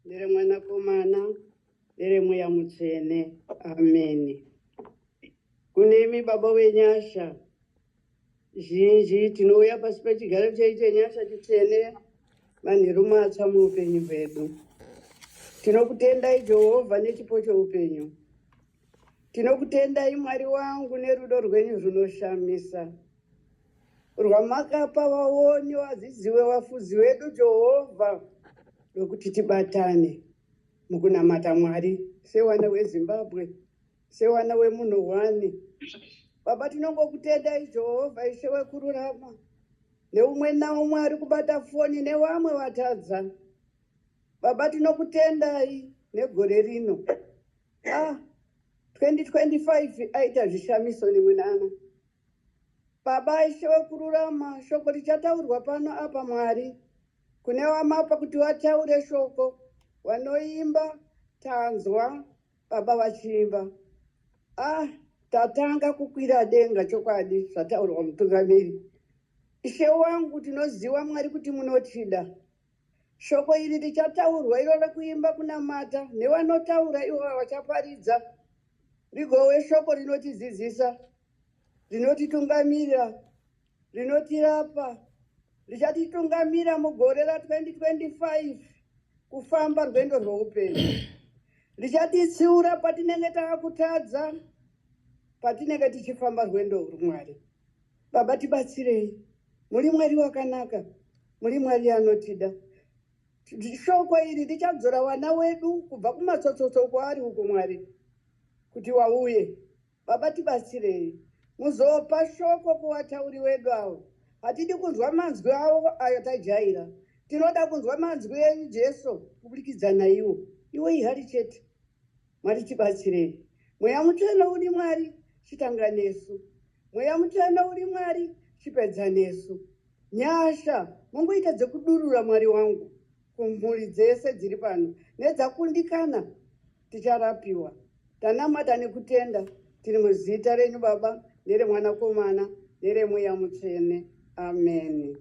NereMwanakomana, nereMweya Mutsvene. Ameni. Kunemi Baba wenyasha zhinji, tinouya pasi pechigaro chenyu chenyasha chitsvene manheru matsva muupenyu hwedu. Tinokutendai Jehovha nechipo cheupenyu. Tinokutendai Mwari wangu nerudo rwenyu runoshamisa rwamakapa vaoni, vadzidziwe, vafudzi vedu Jehovha, rwekuti tibatane mukunamata Mwari sewana weZimbabwe, sewana wemunhu hwani. Baba, tinongokutendai Jehovha, Ishe wekururama, neumwe naumwe ari kubata foni nevamwe vatadza. Baba, tinokutendai negore rino. Ah, 2025 aita zvishamiso nemunana. Baba, Ishe wekururama, shoko richataurwa pano apa Mwari, kune vamapa kuti vataure shoko, vanoimba, tanzwa baba vachiimba. Ah, tatanga kukwira denga chokwadi zvataurwa mutungamiri. Ishe wangu, tinoziva Mwari kuti munotida. Shoko iri richataurwa iro rekuimba, kunamata, nevanotaura ivo vachaparidza, rigove shoko rinotidzidzisa, rinotitungamira, rinotirapa, richatitungamira mugore ra2025 kufamba rwendo rweupenyu, richatitsiura patinenge takakutadza, patinenge tichifamba rwendo rwuMwari. Baba, tibatsirei. Muri Mwari wakanaka, muri Mwari anotida. Shoko iri richadzora vana wedu kubva kumatsotsotso kwaari uko Mwari, kuti wauye. Baba, tibatsirei, muzopa shoko kuvatauri wedu avo. Hatidi kunzwa manzwi avo ayo tajaira, tinoda kunzwa manzwi enyu Jesu kuburikidza naiwo. Iwo ihari chete. Mwari, tibatsirei. Mweya Mutsvene uri Mwari, chitanga nesu. Mweya Mutsvene uri Mwari, chipedza nesu. Nyasha mungoita dzekudurura, Mwari wangu, kumhuri dzese dziri pano nedzakundikana, ticharapiwa. Tanamata nekutenda tiri muzita renyu Baba, nereMwanakomana, nereMweya Mutsvene. Ameni.